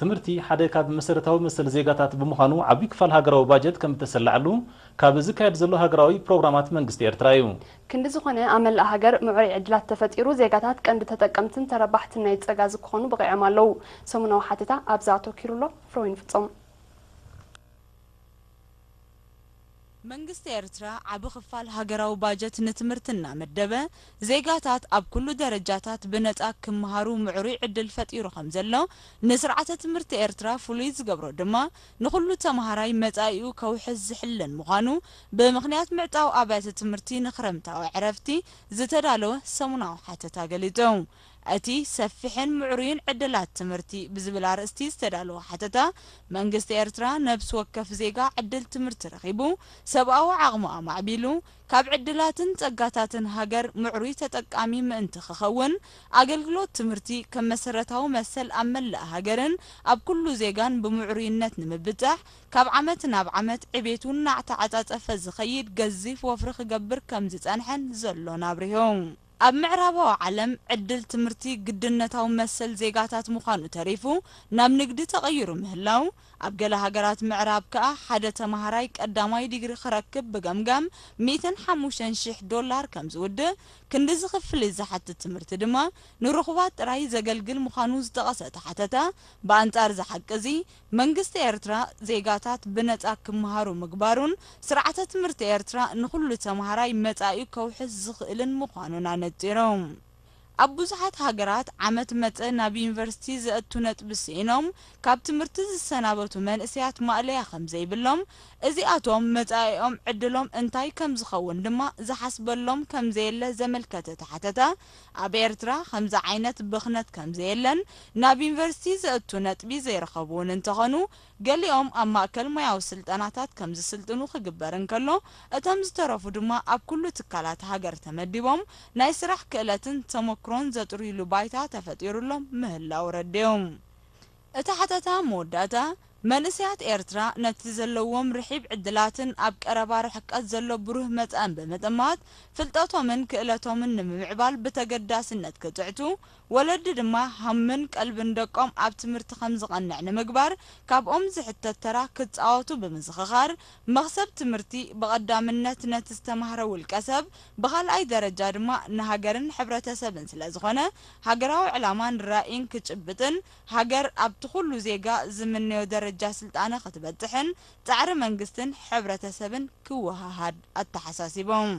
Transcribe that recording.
ትምህርቲ ሓደ ካብ መሰረታዊ መሰል ዜጋታት ብምዃኑ ዓብዪ ክፋል ሃገራዊ ባጀት ከም እተሰላዐሉ ካብ ዝካየድ ዘሎ ሃገራዊ ፕሮግራማት መንግስቲ ኤርትራ እዩ። ክንዲ ዝኾነ ኣብ መላእ ሃገር ምዕሩይ ዕድላት ተፈጢሩ ዜጋታት ቀንዲ ተጠቀምትን ተረባሕትን ናይ ጸጋ ዝክኾኑ በቒዖም ኣለዉ። ሰሙናዊ ሓተታ ኣብዛ ኣተኪሩ ኣሎ። ፍሮይን ፍጹም። መንግስቲ ኤርትራ ዓቢ ክፋል ሃገራዊ ባጀት ንትምህርቲ እናመደበ፣ ዜጋታት ኣብ ኩሉ ደረጃታት ብነጻ ክመሃሩ ምዕሩይ ዕድል ፈጢሩ ከም ዘሎ ንስርዓተ ትምህርቲ ኤርትራ ፍሉይ ዝገብሮ ድማ፣ ንኹሉ ተመሃራይ መጻኢኡ ከውሕስ ዝሕልን ምዃኑ ብምኽንያት ምዕጻው ኣብያተ ትምህርቲ ንክረምታዊ ዕረፍቲ ዝተዳለወ ሰሙናዊ ሓተታ ገሊጹ። እቲ ሰፊሕን ምዕሩይን ዕድላት ትምህርቲ ብዝብል ኣርእስቲ ዝተዳለወ ሓተታ፣ መንግስቲ ኤርትራ ነብሲ ወከፍ ዜጋ ዕድል ትምህርቲ ረኺቡ፣ ሰብኣዊ ዓቕሙ ኣማዕቢሉ፣ ካብ ዕድላትን ጸጋታትን ሃገር ምዕሩይ ተጠቃሚ ምእንቲ ክኸውን፣ ኣገልግሎት ትምህርቲ ከም መሰረታዊ መሰል ኣብ መላእ ሃገርን ኣብ ኩሉ ዜጋን ብምዕሩይነት ንምብጻሕ፣ ካብ ዓመት ናብ ዓመት ዕቤቱ እናተዓጻጸፈ ዝኸይድ ገዚፍ ወፍሪ ክገብር ከም ዝጸንሐን ዘሎን ኣብሪሁ። ኣብ ምዕራባዊ ዓለም ዕድል ትምህርቲ ግድነታዊ መሰል ዜጋታት ምዃኑ ተሪፉ ናብ ንግዲ ተቐይሩ ምህላው፣ ኣብ ገለ ሃገራት ምዕራብ ከኣ ሓደ ተመሃራይ ቀዳማይ ዲግሪ ክረክብ ብገምጋም ሚእትን ሓሙሽተን ሽሕ ዶላር ከም ዝውድእ፣ ክንዲ ዝኽፍል ዝሓትት ትምህርቲ ድማ ንርኹባት ጥራይ ዘገልግል ምዃኑ ዝጠቐሰ እቲ ሓተታ፣ ብኣንጻር እዚ ሓቂ እዚ፣ መንግስቲ ኤርትራ ዜጋታት ብነጻ ክመሃሩ ምግባሩን ስርዓተ ትምህርቲ ኤርትራ ንኹሉ ተመሃራይ መጻኢኡ ከውሕስ ዝኽእልን ምዃኑን ኣነጺሩ። ኣብ ብዙሓት ሃገራት ዓመት መጸ ናብ ዩኒቨርሲቲ ዘእቱ ነጥቢ ስኢኖም ካብ ትምህርቲ ዝሰናበቱ መንእሰያት ማእለያ ከም ዘይብሎም፣ እዚኣቶም መጻኢኦም ዕድሎም እንታይ ከም ዝኸውን ድማ ዝሓስበሎም ከም ዘየለ ዘመልከተ እቲ ሓተታ፣ ኣብ ኤርትራ ከምዚ ዓይነት ብኽነት ከም ዘየለን ናብ ዩኒቨርሲቲ ዘእቱ ነጥቢ ዘይረኸቡ እውን እንተኾኑ፣ ገሊኦም ኣብ ማእከል ሞያዊ ስልጠናታት ከም ዝስልጥኑ ክግበር እንከሎ፣ እቶም ዝተረፉ ድማ ኣብ ኩሉ ትካላት ሃገር ተመዲቦም ናይ ስራሕ ክእለትን ተመክሮን ዘጥርዩሉ ባይታ ተፈጢሩሎም ምህላው ረድዮም። እቲ ሓተታ መወዳእታ፣ መንእሰያት ኤርትራ ነቲ ዘለዎም ርሒብ ዕድላትን ኣብ ቀረባ ርሕቀት ዘሎ ብሩህ መጻእን ብምጥማት፣ ፍልጠቶምን ክእለቶምን ንምምዕባል ብተገዳስነት ክጽዕቱ፣ ወለዲ ድማ ሃምን ቀልብን ደቆም ኣብ ትምህርቲ ከም ዝቐንዕ ንምግባር ካብኦም ዝሕተት ተራ ክጻወቱ ብምዝኽኻር፣ መኽሰብ ትምህርቲ ብቐዳምነት ነቲ ዝተማህረ ውልቀ ሰብ፣ ብኻልኣይ ደረጃ ድማ ንሃገርን ሕብረተሰብን ስለ ዝኾነ፣ ሃገራዊ ዕላማን ራኢን ክጭብጥን፣ ሃገር ኣብቲ ኩሉ ዜጋ ዝምነዮ ደረጃ ስልጣነ ክትበጽሕን ጻዕሪ መንግስትን ሕብረተሰብን ክወሃሃድ ኣተሓሳሲቦም።